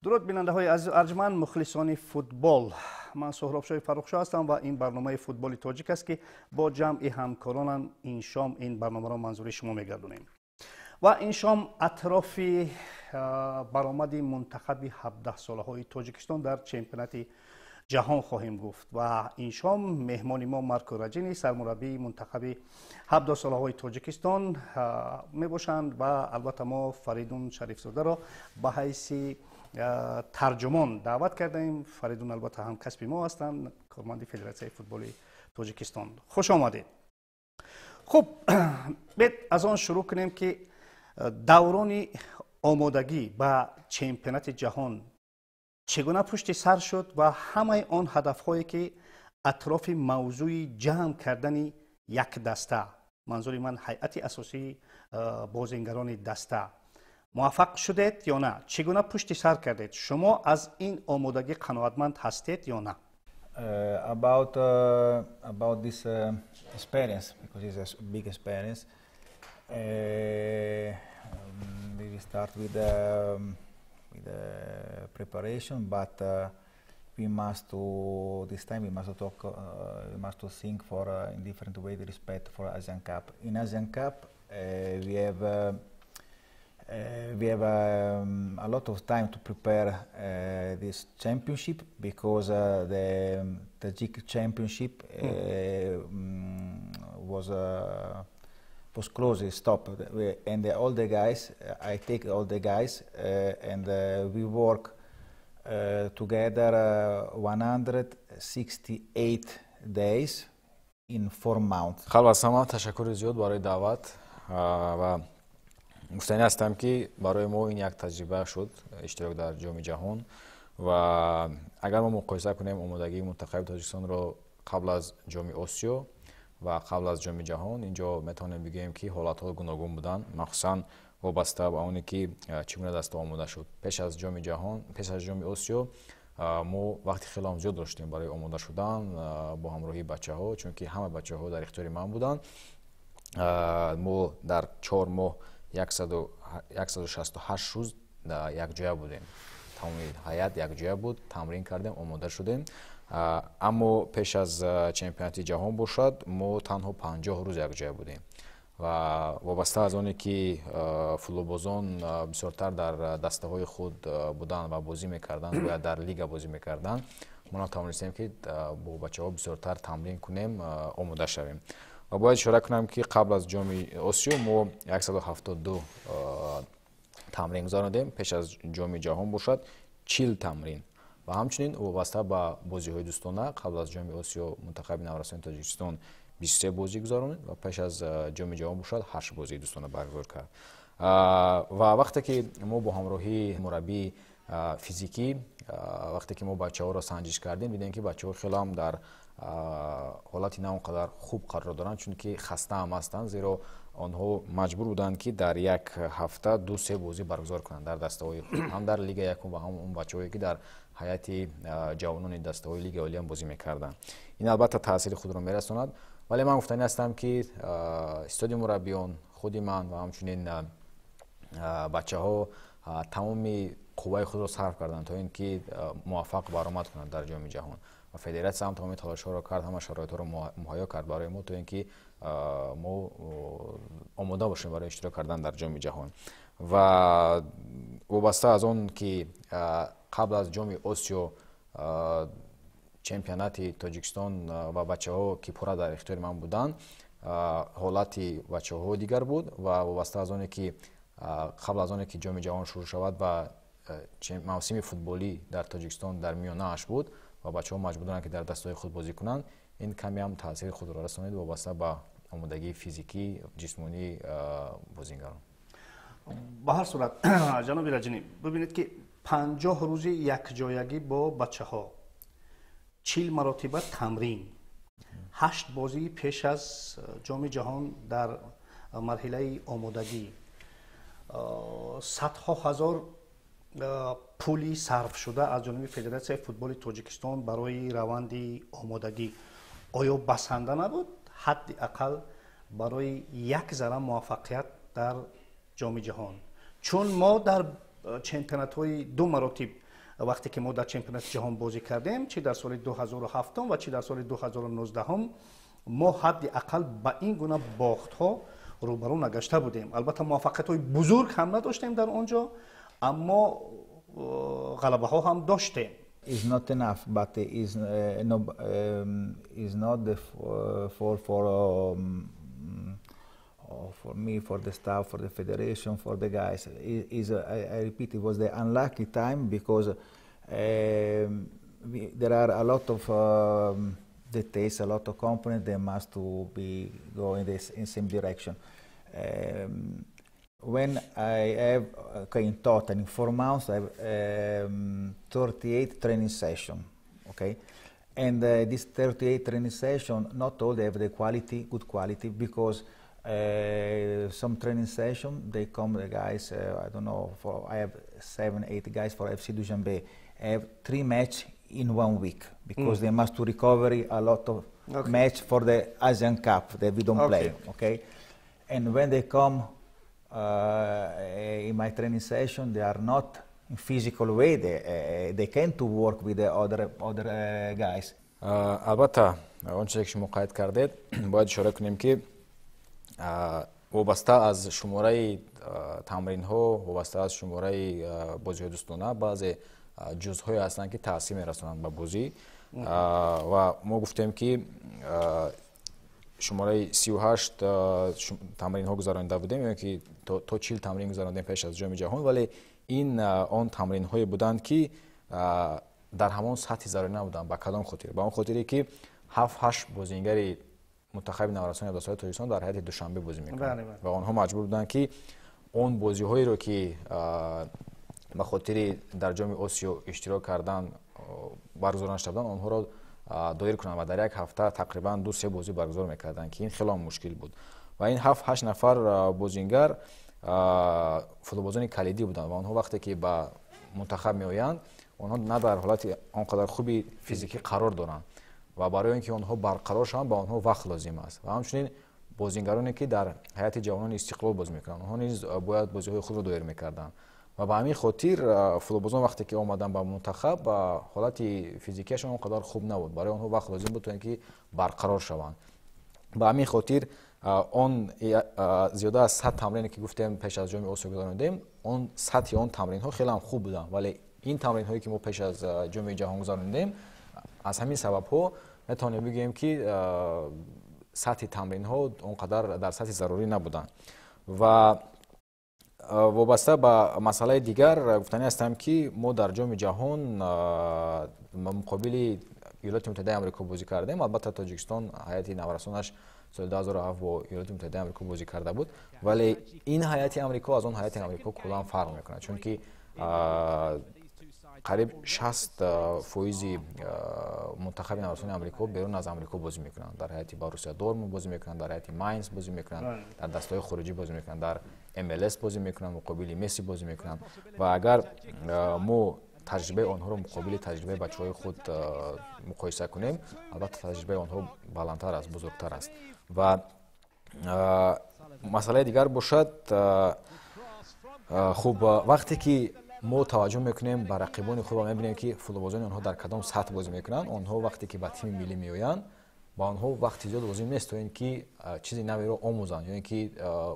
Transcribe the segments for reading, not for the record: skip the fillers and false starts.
Дуруд, бинандаҳои азизу арҷманд, мухлисони футбол. Ман Суҳробшоҳи Фаррухшоҳ ҳастам ва ин барномаи «Футболи тоҷик» аст, ки бо ҷамъи ҳамкоронам ин шом ин барномаро манзури шумо мегардонем. Ва ин шом атрофи баромади мунтахаби 17-солаҳои Тоҷикистон дар чемпионати ҷаҳон хоҳем гуфт. Ва ин шом меҳмони мо Марко Раҷини, сармураббии мунтахаби 17-солаҳои Тоҷикистон мебошанд ва албатта мо Фаридун Шарифзодаро ба ҳайси тарҷумон даъват кардаем. Фаридун албатта ҳамкасби мо ҳастанд, корманди Федератсияи футболи Тоҷикистон. Хуш омадед. Хуб, бед аз он шурӯъ кунем, ки даврони омодагӣ ба чемпионати ҷаҳон чӣ гуна пушти сар шуд ва ҳамаи он ҳадафҳое, ки атрофи мавзӯи ҷамъ кардани як даста, манзури ман ҳайати асосии бозингарони даста, муваффақ шудед ё на, чӣ гуна пушти сар кардед? Шумо аз ин омодагӣ қаноатманд ҳастед ё на? About this experience, because it's a big experience, we start with the preparation, but we must to this time we must talk, we must to think for in different way the respect for Asian Cup. In Asian Cup, we have a lot of time to prepare this championship because the Tajik championship was closed, it stopped, and all the guys, I take all the guys, and we work together 168 days in 4 months. Қабл аз ҳама ташаккури зиёд барои даъват ва гуфтанӣ ҳастам, ки барои мо ин як таҷриба шуд, иштирок дар Ҷоми ҷаҳон. Ва агар мо муқоиса кунем омодагии мунтахаби Тоҷикистонро қабл аз Ҷоми Осиё ва қабл аз Ҷоми ҷаҳон, инҷо метавонем бигӯем, ки ҳолатҳо гуногун буданд, махсусан вобаста ба оне ки чӣ гуна даста омода шуд. Пеш аз Ҷоми ҷаҳон, пеш аз Ҷоми Осиё мо вақти хеле зиёд доштем барои омода шудан бо ҳамроҳии бачаҳо, чунки ҳама бачаҳо дар ихтиёри ман буданд. Мо дар 4 моҳ 168 рӯз якҷоя будем, тамоми ҳайат якҷоя буд, тамрин кардем, омода шудем. Аммо пеш аз чемпионати ҷаҳон бошад, мо танҳо 50 рӯз якҷоя будем. Ва вобаста аз оне ки футболбозон бисёртар дар дастаҳои худ буданд ва бозӣ мекарданд, бояд дар лига бозӣ мекарданд, мо натавонистем, ки бо бачаҳо бисёртар тамрин кунем, омода шавем. Ва бояд ишора кунам, ки қабл аз Ҷоми Осиё мо 172 тамрин гузаронидем, пеш аз Ҷоми ҷаҳон бошад, 40 тамрин. Ва ҳамчунин вобаста ба бозиҳои дӯстона, қабл аз Ҷоми Осиё мунтахаби наврасони Тоҷикистон 23 бозӣ гузаронид ва пеш аз Ҷоми ҷаҳон бошад, ҳашт бозии дӯстона баргузор кард. Ва вақте ки мо бо ҳамроҳии мураббии физикӣ, вақте ки мо бачаҳоро санҷиш кардем, дидем, ки бачаҳо хеле ҳам дар ҳолати на он қадар хуб қарор доранд, чунки хаста ҳам ҳастанд, зеро онҳо маҷбур буданд, ки дар як ҳафта ду се бозӣ баргузор кунанд дар дастаҳои худ, ҳам дар лига якум ва ҳам он бачаҳое, ки дар ҳайати ҷавонони дастаҳои лигаи олиам бозӣ мекарданд. Ин албатта таъсири худро мерасонад, вале ман гуфтанӣ ҳастам, ки истоди мураббиён, худи ман ва ҳамчунин бачаҳо тамоми қувваи худро сарф карданд, то ин ки муваффақ баромад кунанд дар Ҷоми ҷаҳон. Ва федератсия ҳам тамоми талошҳоро кард, ҳама шароитҳоро муҳайё кард барои мо, то ин ки мо омода бошем барои иштирок кардан дар Ҷоми ҷаҳон. Ва вобаста аз он ки қабл аз Ҷоми Осиё чемпионати Тоҷикистон ва бачаҳо, ки пурра дар ихтиёри ман буданд, ҳолати бачаҳо дигар буд. Ва вобаста аз оне ки қабл аз оне ки Ҷоми ҷаҳон шурӯъ шавад ва мавсими футболӣ дар Тоҷикистон дар миёнааш буд ва бачаҳо маҷбур буданд, ки дар дастаҳои худ бозӣ кунанд, ин каме ҳам таъсири худро расонид вобаста ба омодагии физикӣ, ҷисмонии бозингарон. Ба ҳар сурат, ҷаноби Раҷинӣ, бибинед, ки 50 рӯзи якҷоягӣ бо бачаҳо, 40 маротиба тамрин, ҳашт бозии пеш аз Ҷоми ҷаҳон дар марҳилаи омодагӣ, садҳо ҳазор пули сарфшуда аз ҷониби Федератсияи футболи Тоҷикистон барои раванди омодагӣ оё басанда набуд ҳадди ақал барои як зара муваффақият дар Ҷоми ҷаҳон? Чун мо дар чемпионатҳои ду маротиб Вақте ки мо дар чемпионати ҷаҳон бозӣ кардем, чӣ дар соли 2007 ва чӣ дар соли 2019, мо ҳадди ақал ба ин гуна бохтҳо рӯбарӯ нагашта будем. Албатта, муваффақиятҳои бузург ҳам надоштем дар он ҷо, аммо ғалабаҳо ҳам доштем. Is not enough, but is no, is not the fault for me, for the staff, for the federation, for the guys. I repeat, it was the unlucky time because there are a lot of details, a lot of components that must to be go in same direction. When I have, okay, in total, in 4 months, I have 38 training session, okay? And this 38 training session, not all they have the quality, good quality, because some training session, they come, the guys, I don't know, for I have seven, eight guys for FC Dushanbe, I have three match in one week, because they must to recovery a lot of match for the Asian Cup that we don't play, okay? And when they come in my training session, they are not in physical way. They can to work with the other guys. Албатта, он чизе ки шумо қайд кардед, бояд ишора кунем, ки вобаста аз шумораи тамринҳо, вобаста аз шумораи бозиҳои дӯстона, баъзе ҷузъҳое ҳастанд, ки таъсир мерасонанд ба бозӣ. Ва мо гуфтем, ки шумораи 38 тамринҳо гузаронида будем ё ки то 40 тамрин гузарондем пеш аз Ҷоми ҷаҳон, вале ин он тамринҳое буданд, ки дар ҳамон сатҳи зарурӣ набуданд. Ба кадом хотир? Ба он хотире, ки ҳафт ҳашт бозингари мунтахаби наврасони 17-солаи Тоҷикистон дар ҳайати Душанбе бозӣ мекунанд ва онҳо маҷбур буданд, ки он бозиҳоеро, ки ба хотири дар Ҷоми Осиё иштирок кардан баргузор нашуда буданд, онҳоро доир кунанд ва дар як ҳафта тақрибан ду се бозӣ баргузор мекарданд, ки ин хело мушкил буд. Ва ин ҳафт ҳашт нафар бозингар футболбозони калидӣ буданд ва онҳо вақте ки ба мунтахаб меоянд, онҳо на дар ҳолати он қадар хуби физикӣ қарор доранд ва барои он ки онҳо барқарор шаванд, ба онҳо вақт лозим аст. Ва ҳамчунин бозингароне, ки дар ҳайати ҷавонони Истиқлол бозӣ мекунанд, онҳо низ бояд бозиҳои худро доир мекарданд ва ба ҳамин хотир футболбозон вақте ки омаданд ба мунтахаб, ҳолати физикиашон он қадар хуб набуд, барои онҳо вақт лозим буд, то ин ки барқарор шаванд. Ба ҳамин хотир он зиёда аз 100 тамрине, ки гуфтем, пеш аз Ҷоми Осиё гузаронидем, он сатҳи он тамринҳо хеле ҳам хуб буданд, вале ин тамринҳое, ки мо пеш аз Ҷоми ҷаҳон гузаронидем, аз ҳамин сабабҳо метавонем бигӯем, ки сатҳи тамринҳо он қадар дар сатҳи зарурӣ набуданд. Ва вобаста ба масъалаи дигар гуфтанӣ ҳастам, ки мо дар Ҷоми ҷаҳон муқобили Иёлоти Муттаҳидаи Амрико бозӣ кардем. Албатта, Тоҷикистон ҳайати наврасонаш соли 2007 бо Иёлоти Муттаҳидаи Амрико бозӣ карда буд, вале ин ҳайати Амрико аз он ҳайати Амрико куллан фарқ мекунад, чунки қариб 60% мунтахаби наврасони Амрико берун аз Амрико бозӣ мекунанд, дар ҳайати Боруссия Дортмунд бозӣ мекунанд, дар ҳайати Майнс бозӣ мекунанд, дар дастаҳои хориҷӣ бозӣ мекунанд, дар МЛС бозӣ мекунанд, муқобили Месси бозӣ мекунанд. Ва агар мо таҷрибаи онҳоро муқобили таҷрибаи бачаҳои худ муқоиса кунем, албатта, таҷрибаи онҳо баландтар аст, бузургтар аст. Ва масъалаи дигар бошад, хуб, вақте ки мо таваҷҷӯҳ мекунем ба рақибони худ ва мебинем, ки футболбозони онҳо дар кадом сатҳ бозӣ мекунанд, онҳо вақте ки ба тими миллӣ меоянд, ба онҳо вақти зиёд лозим нест, то ин ки чизи наверо омӯзанд ё ин ки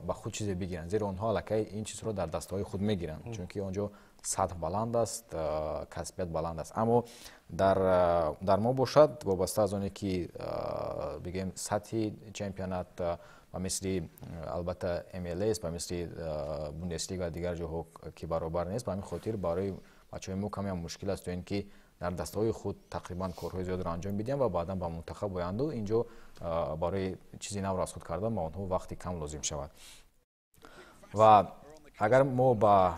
ба худ чизе бигиранд, зеро онҳо аллакай ин чизро дар дастаҳои худ мегиранд, чунки он ҷо сатҳ баланд аст, касбият баланд аст. Аммо дар мо бошад, вобаста аз оне ки, бигӯем, сатҳи чемпионат ба мисли, албатта, МЛС, ба мисли Бундеслига ва дигар ҷоҳо ки баробар нест, ба ҳамин хотир барои бачаҳои мо камеам мушкил аст, то ин ки дар дастаҳои худ тақрибан корҳои зиёдро анҷом бидиҳанд ва баъдан ба мунтахаб оянду инҷо барои чизи навро аз худ кардан ба онҳо вақти кам лозим шавад. Ва агар мо ба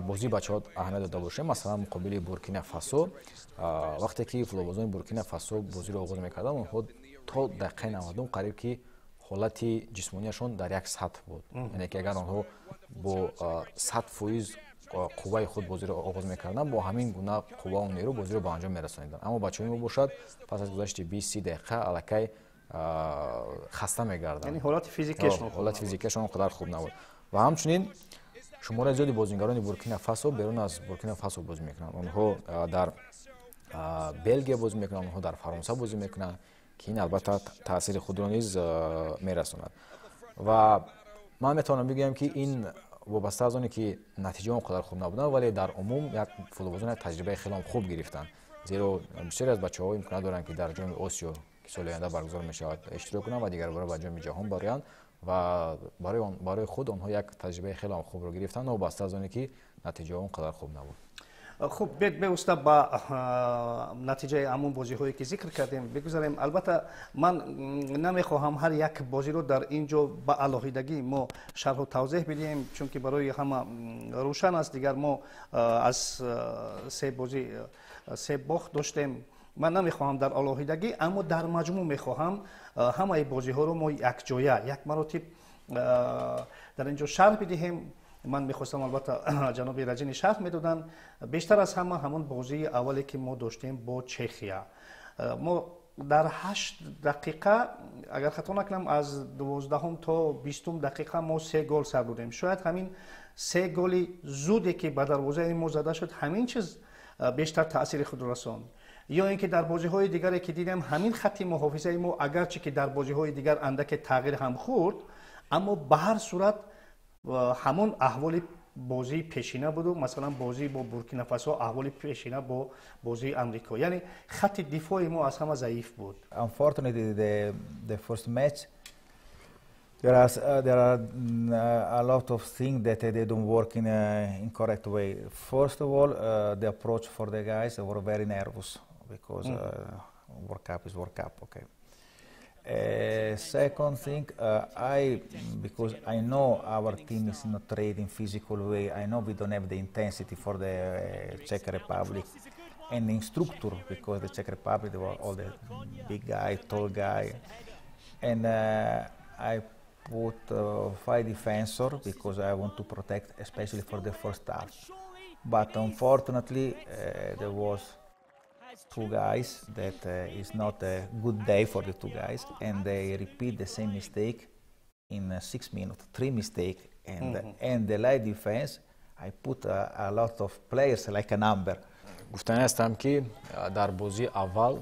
бозии бачаҳо аҳамият дода бошем, масалан, муқобили Буркина Фасо, вақте ки футболбозони Буркина Фасо бозиро оғоз мекарданд, онҳо то дақиқаи 90-ум қариб ки ҳолати ҷисмонияшон дар як сатҳ буд, яъне ки агар онҳо бо 100% қувваи худ бозиро оғоз мекарданд, бо ҳамин гуна қуввау нерӯ бозиро ба анҷом мерасониданд. Аммо бачаҳои мо бошад, пас аз гузашти 20-30 дақиқа аллакай хаста мегарданд. Ҳолати физикиашон он қадар хуб набуд. Ва ҳамчунин Шумораи зиёди бозингарони Буркина Фасо берун аз Буркина Фасо бозӣ мекунанд. Онҳо дар Белгия бозӣ мекунанд, онҳо дар Фаронса бозӣ мекунанд, ки ин албатта таъсири худро низ мерасонад. Ва ман метавонам бигӯям, ки ин вобаста аз оне ки натиҷа он қадар хуб набуданд, вале дар умум як футболбозон як таҷрибаи хеле хуб гирифтанд, зеро бисёре аз бачаҳо имконият доранд, ки дар Ҷоми Осиё, ки соли оянда баргузор мешавад, иштирок кунанд ва дигарбора ба Ҷоми Ҷаҳон бароянд. Ва барои худ онҳо як таҷрибаи хеле хубро гирифтанд, новобаста аз оне ки натиҷаҳо он қадар хуб набуд. Хуб, бевосита ба натиҷаи ҳамон бозиҳое, ки зикр кардем, бигузарем. Албатта, ман намехоҳам ҳар як бозиро дар ин ҷо ба алоҳидагӣ мо шарҳу тавзеҳ бидиҳем, чунки барои ҳама рӯшан аст. Дигар мо аз се бозӣ се бохт доштем. Ман намехоҳам дар алоҳидагӣ, аммо дар маҷмӯъ мехоҳам ҳамаи бозиҳоро мо якҷоя як маротиб дар ин ҷо шарҳ бидиҳем. Ман мехостам, албатта, ҷаноби Раҷини шарҳ медоданд. Бештар аз ҳама ҳамон бозии аввале, ки мо доштем бо Чехия. Мо дар 8 дақиқа, агар хато накунам, аз 12-ум то 20-ум дақиқа мо се гол сар додем. Шояд ҳамин се голи зуде, ки ба дарвозаи мо зада шуд, ҳамин чиз бештар таъсири худро расонд, ё ин ки дар бозиҳои дигаре, ки дидем, ҳамин хатти муҳофизаи мо, агарчи ки дар бозиҳои дигар андаке тағйир ҳам хӯрд, аммо ба ҳар сурат ҳамон аҳволи бозии пешина буду, масалан, бозӣ бо Буркина Фасо, аҳволи пешина бо бозии Амрико, яъне хатти дифои мо аз ҳама заиф буд. Unfortunately, the first match, there are a lot of things that they don't work in a incorrect way. First of all, the approach for the guys were very nervous because World Cup is World Cup, okay. Second thing, I because I know our team is not trained in physical way. I know we don't have the intensity for the Czech Republic, and in structure, because the Czech Republic, they were all the big guy, tall guy, and I put five defensor because I want to protect, especially for the first half. But unfortunately, there was two guys that is not a good day for the two guys, and they repeat the same mistake in 6 minutes, three mistake, and and the line defense, I put a lot of players like a number. Гуфтанӣ ҳастам, ки дар бозии аввал,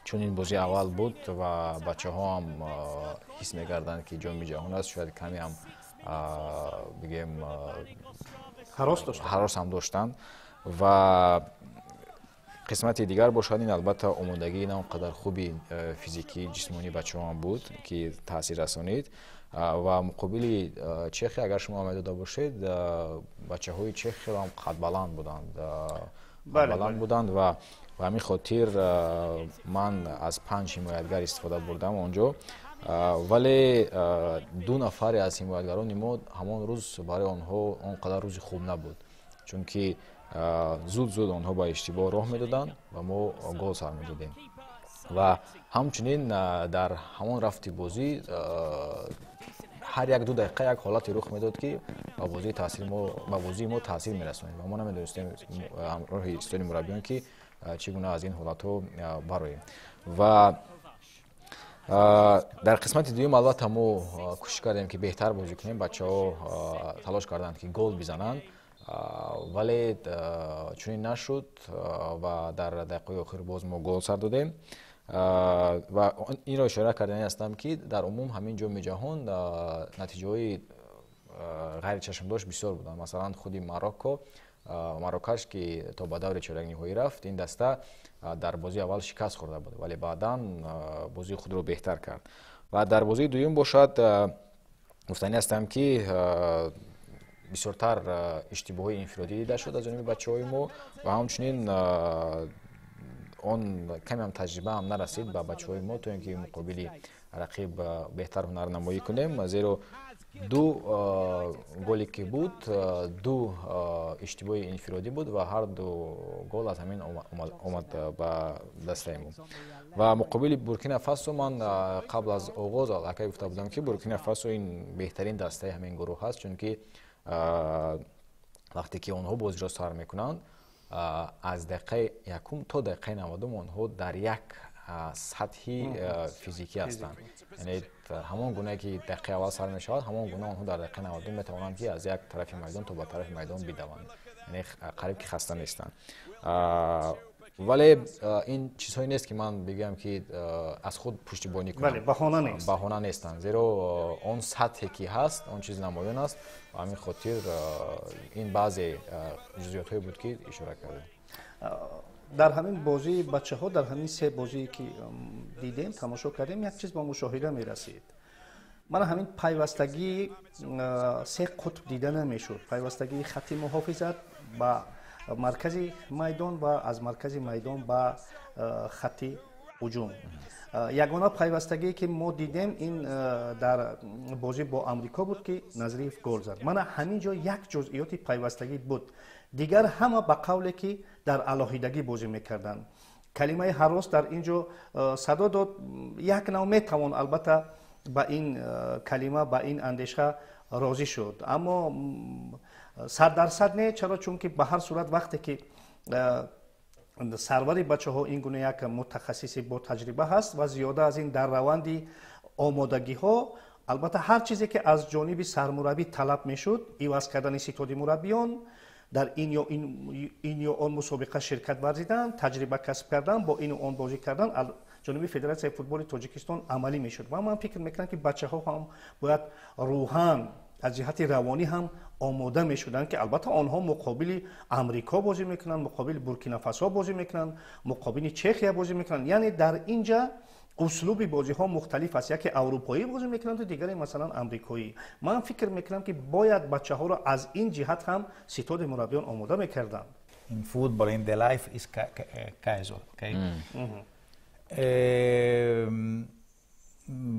чун ин бозии аввал буд ва бачаҳо ҳам ҳис мекарданд, ки Ҷоми Ҷаҳон аст, шояд каме ҳам, бигем, ҳарос доштанд. Ҳарос ҳам доштанд. Ва қисмати дигар бошад, ин албатта омодагии на он қадар хуби физикӣ, ҷисмонии бачаҳоам буд, ки таъсир расонид. Ва муқобили Чехия, агар шумо медода бошед, бачаҳои чех хеле ҳам қадбаланд буданд, баланд буданд ва ба ҳамин хотир ман аз панҷ ҳимоятгар истифода бурдам онҷо. Вале ду нафаре аз ҳимоятгарони мо ҳамон рӯз барои онҳо он қадар рӯзи хуб набуд, чунки зуд зуд онҳо ба иштибоҳ роҳ медоданд ва мо гол сар медодем. Ва ҳамчунин дар ҳамон рафти бозӣ ҳар як ду дақиқа як ҳолате рух медод, ки ба бозии мо таъсир мерасонид ва мо намедонистем ҳамроҳи истоди мураббиён, ки чӣ гуна аз ин ҳолатҳо бароем. Ва дар қисмати дуюм, албатта, мо кӯшиш кардем, ки беҳтар бозӣ кунем. Бачаҳо талош карданд, ки гол бизананд, вале чунин нашуд ва дар дақиқаҳои охир боз мо гол сар додем. Ва инро ишора кардани ҳастам, ки дар умум ҳамин Ҷоми Ҷаҳон натиҷаҳои ғайричашмдошт бисёр буданд. Масалан, худи Марокко, Марокаш, ки то ба даври чорякниҳоӣ рафт, ин даста дар бозии аввал шикаст хӯрда буд, вале баъдан бозии худро беҳтар кард. Ва дар бозии дуюм бошад, гуфтанӣ ҳастам, ки бисёртар иштибоҳои инфиродӣ дида шуд аз ҷониби бачаҳои мо ва ҳамчунин он камеам таҷрибаам нарасид ба бачаҳои мо, то ин ки муқобили рақиб беҳтар ҳунарнамоӣ кунем, зеро ду голе ки буд, ду иштибоҳи инфиродӣ буд ва ҳар ду гол аз ҳамин омад ба дастаи мо. Ва муқобили Буркина Фасо ман қабл аз оғоз аллакай гуфта будам, ки Буркина Фасо ин беҳтарин дастаи ҳамин гурӯҳ ҳаст, чунки вақте ки онҳо бозиро сар мекунанд, аз дақиқаи якум то дақиқаи 90-ум онҳо дар як Сатҳи физикӣ ҳастанд, яъне ҳамон гунае ки дақиқаи аввал сар мешавад, ҳамон гуна онҳо дар дақиқаи 90 метавонанд, ки аз як тарафи майдон то ба тарафи майдон бидаванд, яъне қариб ки хаста нестанд. Вале ин чизҳое нест, ки ман бигӯям, ки аз худ пуштибонӣ кунам. Баҳона нестанд, зеро он сатҳе ки ҳаст, он чиз намоён аст. Ба ҳамин хотир ин баъзе ҷузъиётҳое буд, ки ишора кардем. Дар ҳамин бозии бачаҳо, дар ҳамин се бозие ки дидем, тамошо кардем, як чиз ба мушоҳида мерасид. Мана ҳамин пайвастагии се қутб дида намешуд: пайвастагии хатти муҳофизат ба маркази майдон ва аз маркази майдон ба хатти ҳуҷум. Ягона пайвастагие, ки мо дидем, ин дар бозӣ бо Амрико буд, ки Назриев гол зад. Мана ҳамин ҷо як ҷузъиёти пайвастагӣ буд, дигар ҳама ба қавле ки дар алоҳидагӣ бозӣ мекарданд. Калимаи ҳарос дар ин ҷо садо дод. Як нав метавон албатта ба ин калима, ба ин андеша розӣ шуд, аммо 100% не. Чаро? Чунки ба ҳар сурат вақте ки сарвари бачаҳо ин гуна як мутахассиси бо таҷриба ҳаст ва зиёда аз ин дар раванди омодагиҳо албатта ҳар чизе ки аз ҷониби сармураббӣ талаб мешуд, иваз кардани ситоди мураббиён, дар ин ё ин ё он мусобиқа ширкат варзидан, таҷриба касб кардан, бо ину он бозӣ кардан ҷониби Федератсияи футболи Тоҷикистон амалӣ мешуд. Ва ман фикр мекунам, ки бачаҳо ҳам бояд рӯҳан, аз ҷиҳати равонӣ ҳам омода мешуданд, ки албатта онҳо муқобили Амрико бозӣ мекунанд, муқобили Буркинафасо бозӣ мекунанд, муқобили Чехия бозӣ мекунанд. Яъне дар ин ҷа услуби бозиҳо мухталиф аст: яке аврупоӣ бозӣ мекунанду дигаре, масалан, амрикоӣ. Ман фикр мекунам, ки бояд бачаҳоро аз ин ҷиҳат ҳам ситоди мураббиён омода мекарданд. In football, in the life is casual, okay?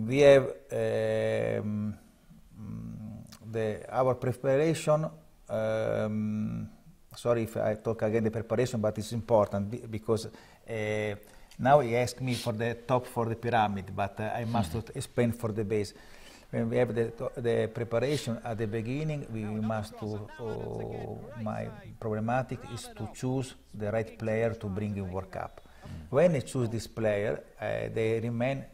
We have our preparation. Sorry if I talk again the preparation, but it's important because now he asked me for the top, for the pyramid, but I must explain for the base. When we have the preparation at the beginning, we must to, my problematic is to choose the right player to bring in World Cup. When I choose this player, they remain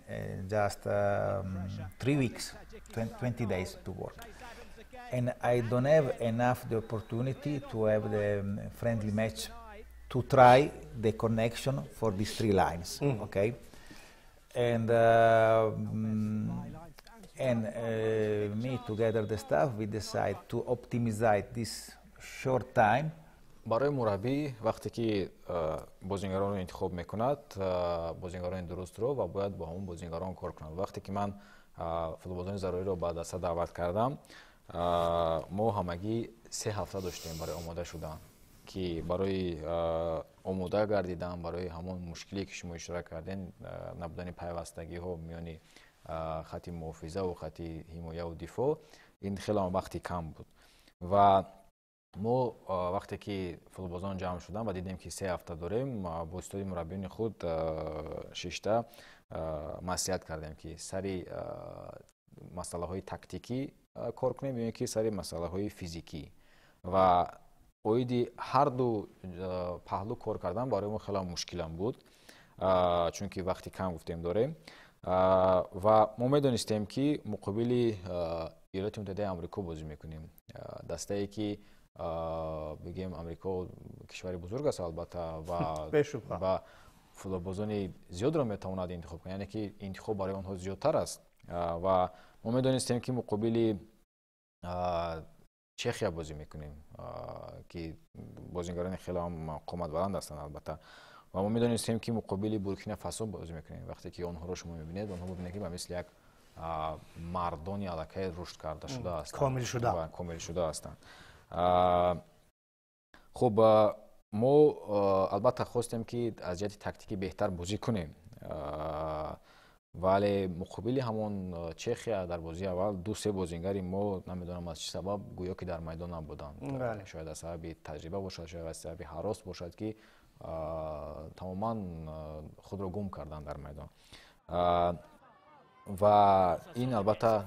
just 3 weeks, 20 days to work. And I don't have enough the opportunity to have the friendly match to try the connection for these three lines. Okay, and me together the staff, we decide to optimize this short time. Барои мураббӣ вақте ки бозингаронро интихоб мекунад, бозингарони дурустро, ва бояд бо ҳамон бозингарон кор кунад. Вақте ки ман футболбозони заруриро ба даста даъват кардам, мо ҳамагӣ 3 ҳафта доштем барои омода шудан, ки барои омода гардидан барои ҳамон мушкиле, ки шумо ишора кардем, набудани пайвастагиҳо миёни хатти муҳофизаву хатти ҳимояву дифоъ. Ин хеле вақти кам буд ва мо вақте ки футболбозон ҷамъ шуданд ва дидем, ки 3 ҳафта дорем, бо ситоди мураббиёни худ шишта маслиҳат кардем, ки сари масъалаҳои тактикӣ кор кунем ё ин ки сари масъалаҳои физикӣ. Ва оиди ҳарду паҳлӯ кор кардан барои мо хеле мушкилам буд, чунки вақти кам гуфтем дорем ва мо медонистем, ки муқобили Иёлоти Муттаҳидаи Амрико бозӣ мекунем, дастае ки бигем, Амрико кишвари бузург аст албатта ва футболбозони зиёдро метавонад интихоб кунад, яъне ки интихоб барои онҳо зиёдтар аст. Ва мо медонистем, ки муқобили Чехия бозӣ мекунем, ки бозингарони хеле ҳам қоматбаланд ҳастанд албатта. Ва мо медонистем, ки муқобили Буркина Фасо бозӣ мекунем. Вақте ки онҳоро шумо мебинед, онҳо мебинед, ки ба мисли як мардони аллакай рушд карда шуда ҳастанд. Комилшуда. Комилшуда ҳастанд. Хуб, мо албатта хостем, ки аз ҷиҳати тактикӣ беҳтар бозӣ кунем, вале муқобили ҳамон Чехия дар бозии аввал ду се бозингари мо, намедонам аз чӣ сабаб, гӯё ки дар майдон набуданд. Шояд аз сабаби таҷриба бошад, шояд аз сабаби ҳарос бошад, ки тамоман худро гум карданд дар майдон. Ва ин албатта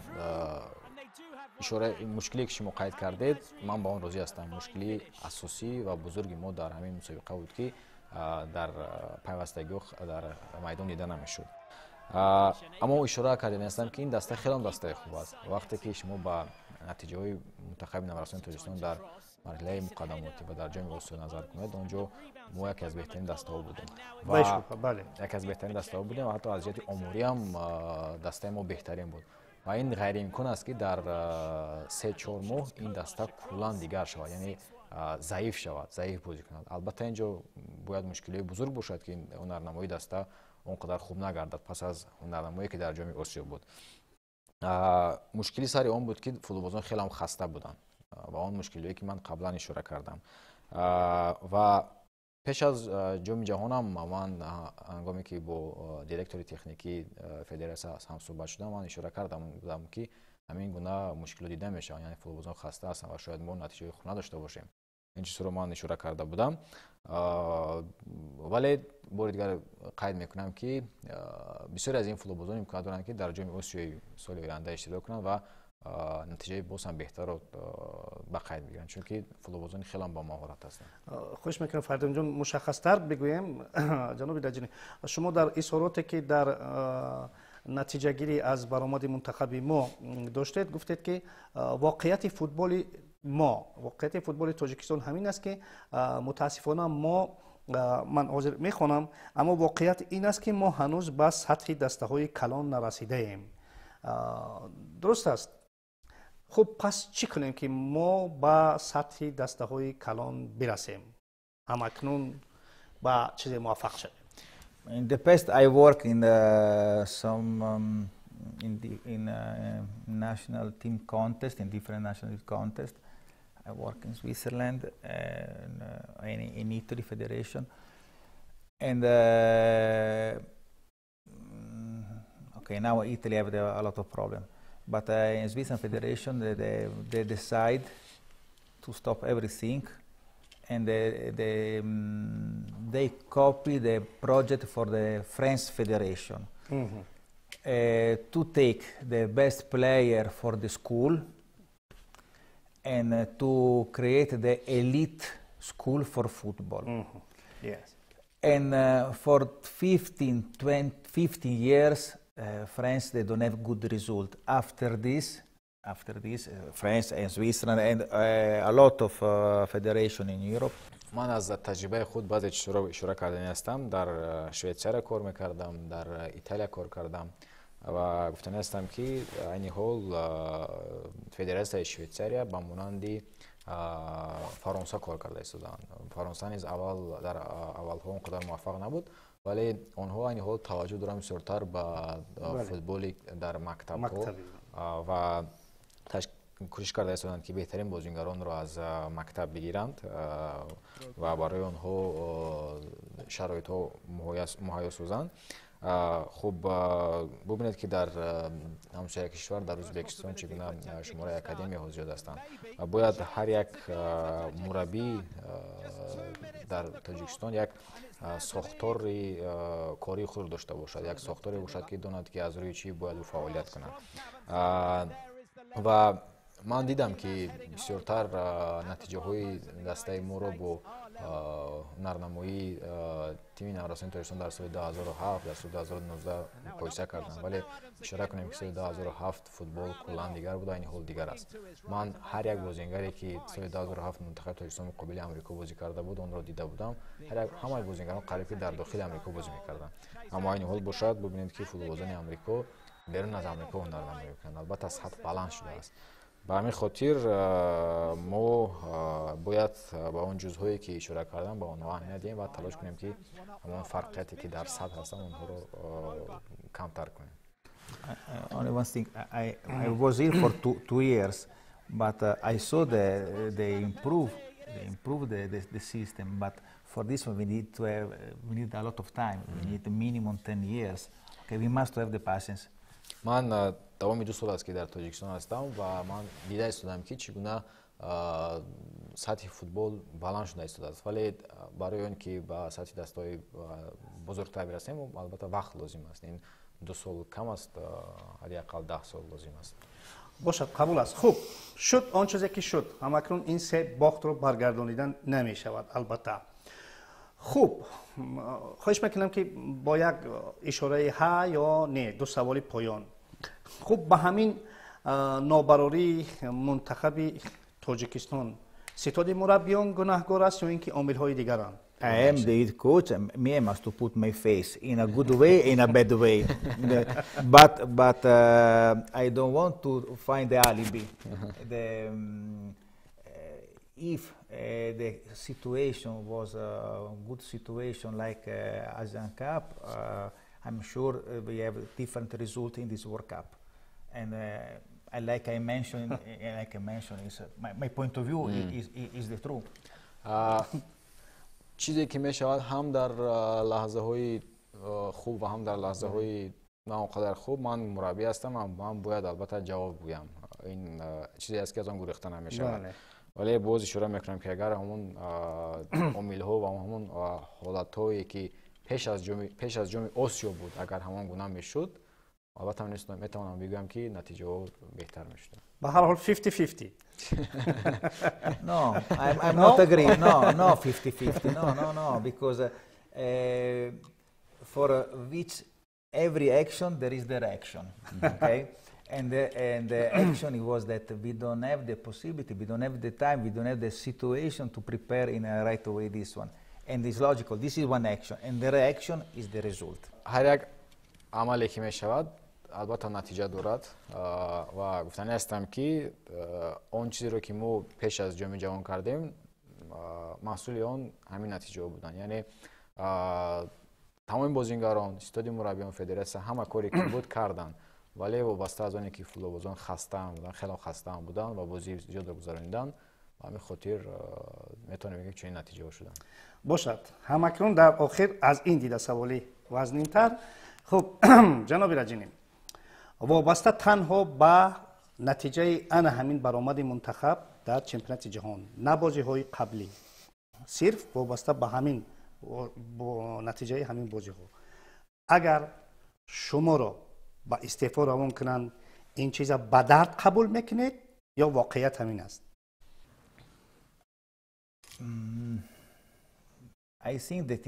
ишора, мушкиле ки шумо қайд кардед, ман ба он розӣ ҳастам. Мушкилии асосӣ ва бузурги мо дар ҳамин мусобиқа буд, ки Дар пайвастагиҳо дар майдон дида намешуд. Аммо ишора карданӣ ҳастам, ки ин даста хеле дастаи хуб аст. Вақте ки шумо ба натиҷаҳои мунтахаби наврасони Тоҷикистон дар марҳилаи муқаддамотӣ ва дар Ҷоми Осиё назар кунед, он ҷо мо яке аз беҳтарин дастаҳо будем ва яке аз беҳтарин дастаҳо будем ва ҳатто аз ҷиҳати омориам дастаи мо беҳтарин буд. Ва ин ғайриимкон аст, ки дар 3-4 моҳ ин даста куллан дигар шавад, яъне заиф шавад, заиф бозӣ кунад. Албатта, ин ҷо бояд мушкилиҳои бузург бошад, ки ҳунарнамоии даста он қадар хуб нагардад пас аз ҳунарнамоие, ки дар Ҷоми Осиё буд. Мушкили сари он буд, ки футболбозон хеле хаста буданд ва он мушкилиҳое, ки ман қаблан ишора кардам. Ва пеш аз Ҷоми ҷаҳонам ман, ҳангоме ки бо директори техникии федератсия ҳамсӯҳбат шудам, ман ишора кардам будам, ки ҳамин гуна мушкилот дида мешаванд, яъне футболбозон хаста ҳастанд ва шояд мо натиҷаҳои хуб надошта бошем. Ин чизҳоро ман ишора карда будам. Вале бори дигар қайд мекунам, ки бисёре аз ин футболбозон имконият доранд, ки дар Ҷоми Осиёи соли оянда иштирок кунанд ва натиҷаи боз ҳам беҳтарро ба қайд бигиранд, чунки футболбозони хеле бо маҳорат ҳастанд. Хоҳиш мекунам, Фаридунҷон, мушаххастар бигӯем. Ҷаноби Даҷинӣ, шумо дар изҳороте, ки дар натиҷагирӣ аз баромади мунтахаби мо доштед, гуфтед, ки воқеияти футболи мо, воқеияти футболи Тоҷикистон ҳамин аст, ки мутаассифона мо, ман ҳозир мехонам, аммо воқеият ин аст, ки мо ҳанӯз ба сатҳи дастаҳои калон нарасидаем. Дуруст аст. Хуб, пас чӣ кунем, ки мо ба сатҳи дастаҳои калон бирасем, ҳамакнун ба чизе муваффақ шавем? In the past, I work in some in the in national team contest, in different national contest. I work in Switzerland and in Italy Federation, and okay, now Italy have a lot of problem. But in Switzerland Federation, they decide to stop everything, and they copy the project for the French Federation to take the best player for the school and to create the elite school for football. And for 15, 20, 15 years, France, they don't have good result. After this, France and Switzerland and a lot of federation in Europe. Ман аз таҷрибаи худ баъзе чизҳоро ишора карданӣ ҳастам. Дар Швейтсария кор мекардам, дар Италия кор кардам ва гуфтанӣ ҳастам, ки айни ҳол федератсияи Швейтсария ба монанди Фаронса кор карда истодаанд. Фаронса низ аввал дар аввалҳо он қадар муваффақ набуд, вале онҳо айни ҳол таваҷҷӯҳ доранд бисёртар ба футболи дар мактабҳо ва кӯшиш карда истоданд, ки беҳтарин бозингаронро аз мактаб бигиранд ва барои онҳо шароитҳо муҳайё созанд. Хуб, бубинед, ки дар ҳамсоя кишвар, дар Ӯзбекистон, чӣ гуна шумораи академияҳо зиёд ҳастанд. Бояд ҳар як мураббӣ дар Тоҷикистон як сохтори кории худро дошта бошад, як сохторе бошад, ки донад, ки аз рӯи чӣ бояд ӯ фаъолият кунад. Ва ман дидам, ки бисёртар натиҷаҳои дастаи моро бо ҳунарнамоии тими наврасони Тоҷикистон дар соли 2007, дар соли 2019 муқоиса кардам. Вале ишора кунем, ки соли 2007 футбол куллан дигар буд, айни ҳол дигар аст. Ман ҳар як бозингаре, ки соли 2007 мунтахаби Тоҷикистон муқобили Амрико бозӣ карда буд, онро дида будам. Ҳамаи бозингарон қариб ки дар дохили Амрико бозӣ мекарданд. Аммо айни ҳол бошад, бубинед, ки футболбозони Амрико берун аз Амрико ҳунарнамоӣ мекунанд. Албатта, сатҳ баланд шудааст. Ба ҳамин хотир мо бояд ба он ҷузъҳое, ки ишора кардам, ба онҳо аҳамият диҳем ва талош кунем, ки ҳамон фарқияте, ки дар сатҳ ҳастанд, онҳоро камтар кунем. Only one thing, I was here for 2 years, but I saw they improve the system, but for this one we need a lot of time. We need minimum 10 years. Okay, we must have the patience. Ман давоми 2 сол аст, ки дар Тоҷикистон ҳастам ва ман дида истодам, ки чӣ гуна сатҳи футбол баланд шуда истодааст. Вале барои он ки ба сатҳи дастаҳои бузургтар бирасем, албатта, вақт лозим аст. Ин 2 сол кам аст, ҳадди ақал 10 сол лозим аст. Бошад, қабул аст. Хуб, шуд он чизе, ки шуд. Ҳамакнун ин се бохтро баргардонидан намешавад, албатта. Хуб, хоҳиш мекунам, ки бо як ишораи ҳа ё не, ду саволи поён. Хуб, ба ҳамин нобарории мунтахаби Тоҷикистон ситоди мураббиён гунаҳгор аст ё ин ки омилҳои дигаранд? I am the head coach, and me, I must to put my face in a good way, in a bad way. But I don't want to find the alibi. If the situation was a good situation like Asian Cup, I'm sure we have different result in this World Cup. And like I mentioned, is my point of view is the truth. Чизе ки мешавад, ҳам дар лаҳзаҳои хуб ва ҳам дар лаҳзаҳои на он қадар хуб ман мураббӣ ҳастам, ман бояд албатта ҷавоб гӯям. Ин чизе аст, ки аз он гурехта намешавад. Вале боз ишора мекунам, ки агар ҳамон омилҳо ва ҳамон ҳолатҳое, ки пеш аз Ҷоми Осиё буд, агар ҳамон гуна мешуд, албатта метавонам бигӯям, ки натиҷаҳо беҳтар мешуданд. Ба ҳар ҳол, 50-50. No, I'm no? Not agree. No, 50-50. No, because for which every action there is the reaction. Okay? And the action, it was that we don't have the possibility, we don't have the time, we don't have the situation to prepare in a right way this one. And it's logical. This is one action, and the reaction is the result. Ҳар як амале ки мешавад, албатта натиҷа дорад. Ва гуфтанӣ ҳастам, ки он чизеро, ки мо пеш аз Ҷоми Ҷаҳон кардем, маҳсули он ҳамин натиҷаҳо буданд. Яъне тамоми бозингарон, ситоди мураббиён, федератсия ҳама коре ки буд, карданд, вале вобаста аз оне ки футболбозон хастаам буданд, хело хастаам буданд ва бозии зиёдро гузарониданд, ба ҳамин хотир метавонем бигӯем, чунин натиҷаҳо шуданд. Бошад. Ҳамакнун дар охир аз ин дида саволи вазнинтар. Хуб, ҷаноби Раҷинӣ, вобаста танҳо ба натиҷаи ана ҳамин баромади мунтахаб дар Чемпионати ҷаҳон, на бозиҳои қаблӣ, сирф вобаста ба ҳамин натиҷаи ҳамин бозиҳо, агар шуморо ба истеъфо равон кунанд, ин чиза ба дард қабул мекунед ё воқеият ҳамин аст? I think that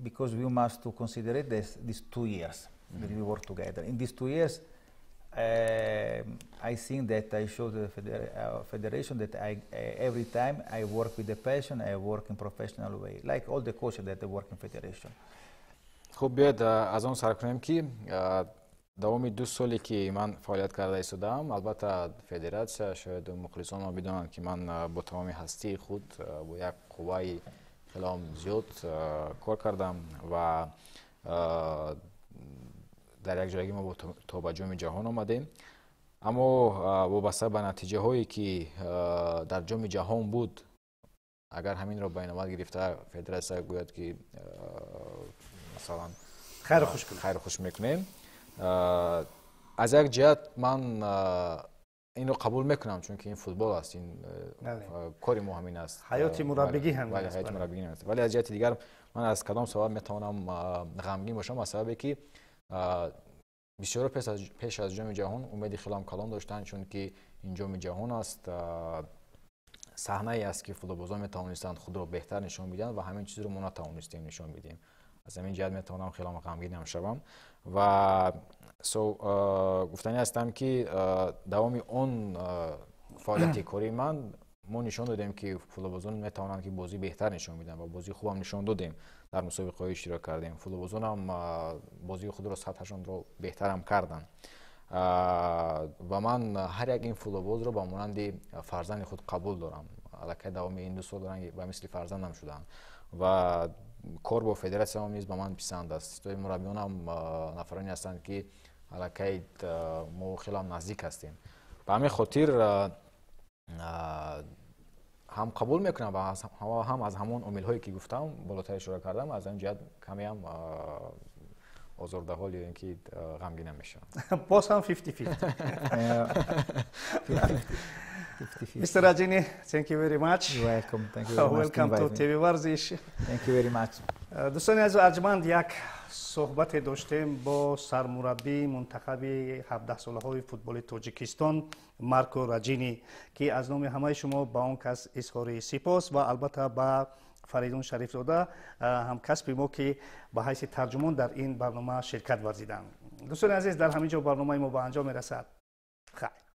because we must to consider these 2 years that we work together. In these 2 years, I think that I showed the federation that I every time I work with the passion, I work in professional way, like all the coaches that they work in federation. Хуб, биёед аз он сар кунем, ки давоми 2 соле, ки ман фаъолият карда истодаам, албатта федератсия, шояд мухлисон ма бидонанд, ки ман бо тамоми ҳастии худ, бо як қувваи хело зиёд кор кардам ва дар як ҷойгӣ мо то ба Ҷоми Ҷаҳон омадем. Аммо вобаста ба натиҷаҳое, ки дар Ҷоми Ҷаҳон буд, агар ҳаминро ба инобат гирифта федератсия гӯяд, ки масалан хайру хуш кунем, хайру хуш мекунем, аз як ҷиҳат ман инро қабул мекунам, чунки ин футбол аст, ин кори мо ҳамин аст. Ҳаёти мураббигӣ ҳам. Ҳаёти мураббигӣ аст. Вале аз ҷиҳати дигар ман аз кадом сабаб метавонам ғамгин бошам? Аз сабабе ки бисёро пеш аз Ҷоми Ҷаҳон умеди хелам калон доштанд, чунки ин Ҷоми Ҷаҳон аст, саҳнае аст, ки футболбозон метавонистанд худро беҳтар нишон бидиҳанд ва ҳамин чизро мо натавонистем нишон бидиҳем. Аз ҳамин ҷиҳат метавонам хелам ғамгинам шавам. Ва гуфтанӣ ҳастам, ки давоми он фаъолияти кории ман мо нишон додем, ки футболбозон метавонанд, ки бозӣ беҳтар нишон бидиҳанд ва бозии хубам нишон додем, дар мусобиқаҳое иштирок кардем, футболбозонам бозии худро, сатҳашонро беҳтарам карданд. Ва ман ҳар як ин футболбозро ба монанди фарзанди худ қабул дорам. Аллакай давоми ин 2 сол ба мисли фарзандам шуданд ва кор бо федератсияам низ ба ман писанд аст. Ситоди мураббиёнам нафароне ҳастанд, ки аллакай мо хелам наздик ҳастем. Ба ҳамин хотир ҳам қабул мекунам ва ҳам аз ҳамон омилҳое, ки гуфтам, болотар ишора кардам, аз ин ҷиҳат камеам озордаҳол ё ин ки ғамгинам мешавам. Боз ҳам 50-50. Mr. Rajini, thank you very much. You're welcome. Thank you very much. Welcome to TV Varzish. Thank you very much. Дӯстони азиз арҷманд, як суҳбате доштем бо сармураббии мунтахаби 17-солаҳои футболи Тоҷикистон Марко Раҷини, ки аз номи ҳамаи шумо ба он кас изҳори сипос ва албатта ба Фаридун Шарифзода, ҳамкасби мо, ки ба ҳайси тарҷумон дар ин барнома ширкат варзиданд. Дӯстони азиз, дар ҳамин ҷо барномаи мо ба анҷом мерасад. Хайр.